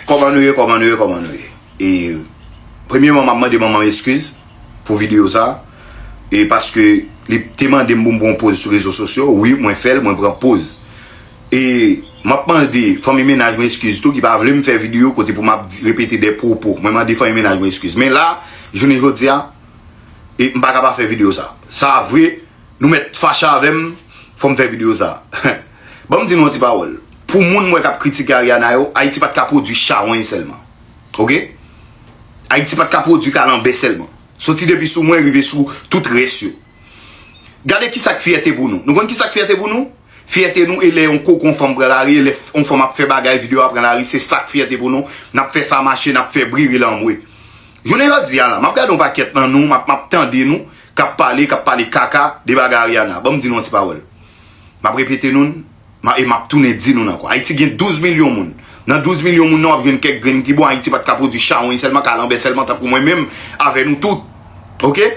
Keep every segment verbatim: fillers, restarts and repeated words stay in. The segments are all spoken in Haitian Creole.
Kòman nou ye, kòman nou ye, kòman nou ye? E premyèman, m ap mande manman m eskiz pou videyo sa. E paske li te mande m pou m pran yon poz sou rezo sosyo. Wi, mwen fè l, mwen pran poz. E m ap mande fanmi mennaj mwen eskiz tou ki pa vle m fè videyo kote pou m ap di, repete de pwopo. Mwen mande fanmi mennaj mwen eskiz. Men la, jounen jodi a, e m pa ka pa fè videyo sa. Sa vre, nou mèt fache avè m, fò m fè videyo sa. Ban m di nou yon ti pawòl. Pou moun mwen k ap kritike Ariana yo, Ayiti pa t ka pwodui chawony sèlman. Oke? Ayiti pa t ka pwodui kalanbè sèlman. Soti depi sou mwen rive sou tout rès yo. Gade ki sa k fyète pou nou. Nou konn ki sa k fyète pou nou? Fyète nou e lè yon koko yon fanm pran lari, e lè yon fanm ap fè bagay, videyo a pran lari, se sa k fyète pou nou. N ap fè sa mache, n ap fè bri ri lanmwe. Jounen jodi a la, m ap gade yon pakèt nan nou, m ap, m ap tande nou, k ap pale, k ap pale kaka de bagay Ariana. Ban m di nou yon ti pawòl. M ap repete nou, ma- e m ap tounen di nou ankò. Ayiti gen douz milyon moun. Nan douz milyon moun nan, w ap jwenn kèk grenn ki bon. Ayiti pa t ka pwodui chawony sèlman, kalanbè sèlman, tankou mwen menm, avè nou tout. Oke?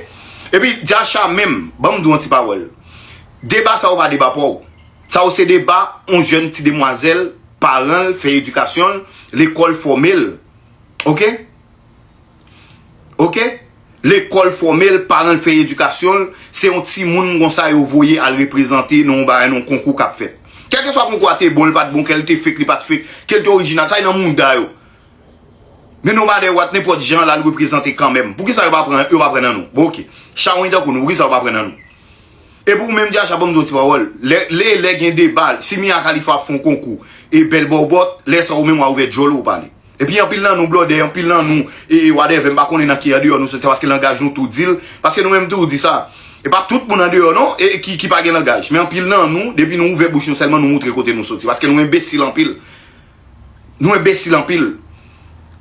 Epi, Dyacha menm, ban m di w yon ti pawòl. Deba sa yo pa deba pa w. Sa yo se deba yon jèn ti demwazèl, paran l fè edikasyon l, lekòl fòme l. Oke? Oke? Lekòl fòme l, paran l fè edikasyon l, se yon timoun konsa yo voye al reprezante nan yon bagay, nan yon konkou k ap fèt. Kèlkeswa konkou a te bon, li pa t bon, kè l te fake, li pa t fake, kè l te orijinal, sa e nan mouda yo. Men nobody what, nenpòt jan, l al reprezante kanmenm. Poukisa yo pa pran, yo pa pran nan nou? Bon, oke. Chawony tankou nou, poukisa yo pa pran nan nou? E pou ou menm, Dyacha, ban m di w ti pawòl. Lè, lè, lè gen deba, si Mia Khalifa ap fè yon konkou, e bèl bòbòt, lè sa ou menm w a ouvè djòl ou pale. Epi anpil nan nou blòdè, anpil nan nou, e, e whatever, m pa konnen nan ki andeyò nou soti, paske langaj nou tou di l, paske nou menm tou di sa. E pa tout moun andeyò non, e, ki, ki pa gen langaj. Men anpil nan nou, depi nou ouvè bouch nou sèlman, nou moutre kote nou soti, paske nou enbesil anpil. Nou enbesil anpil.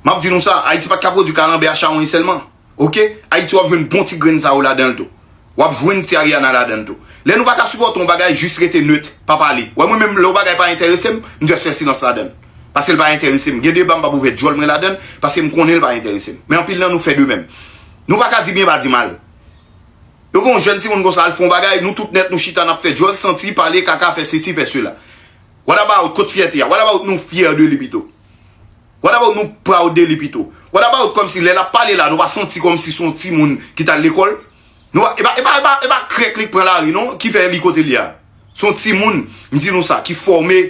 M ap di nou sa, Ayiti pa t ka pwodui kalanbè a chawony sèlman. Oke? Ayiti w ap jwenn bon ti grenn sa yo ladan l tou. W ap jwenn ti Ariana ladan l tou. Lè nou pa ka sipòte yon bagay, jis rete nèt, pa pale. Wè mwen menm, lè yon bagay pa enterese m, m just fè silans ladan l. Paske l pa enterese m. Gen deba m p ap ouvè djòl mwen ladan l, paske m konnen l pa enterese m. Men anpil nan nou fè de menm. Nou pa ka di byen, pa di mal. Yo gen yon jèn timoun konsa, al fè yon bagay, nou tout nèt, nou chita, n ap fè djòl, santi, pale, kaka, fè sesi, fè sela. What about, kot fyète a? What about nou fyè de li pito? What about nou proud de li pito? What about kòmsi lè l ap pale la, nou pa santi kòmsi se yon timoun ki t al lekòl? Nou pa, e pa, e pa, e pa, e pa krèk li k pran lari non, ki fè li kote li a. Se yon timoun, m di nou sa, ki fòme,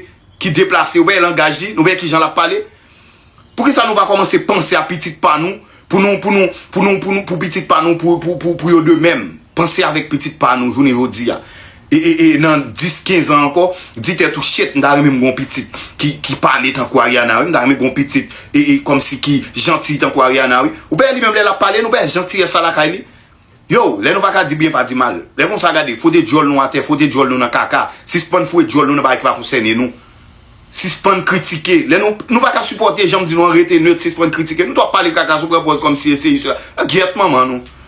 ki deplase, ou wè langaj li, nou wè kijan l ap pale. Poukisa nou pa kòmanse panse a pitit pa nou, pou nou, pou nou, pou nou, pou nou, pou pitit pa nou, pou, pou, pou, pou yo de menm? Panse avèk pitit pa nou jounen jodi a. E, e, e nan dis, kenz an ankò, di tèt ou, shit, m ta renmen m gon pitit ki, ki pale tankou Ariana, wi, m ta renmen gon pitit, e, e, kòmsi ki janti tankou Ariana, wi. Ou pa wè li menm lè l ap pale, nou pa wè jantiyès la lakay li. Yo, lè nou pa ka di byen, pa di mal. Lè konsa, gade, fwote djòl nou atè, fwote djòl nou nan kaka, sispann foure djòl nou nan bagay ki pa konsène nou. Sispann kritike. Lè nou, nou pa ka sipòte, jan m di nou an, rete nèt, sispann kritike. Nou t ap pale kaka sou pran pòz kòmsi e se sela. Gyèt manman nou.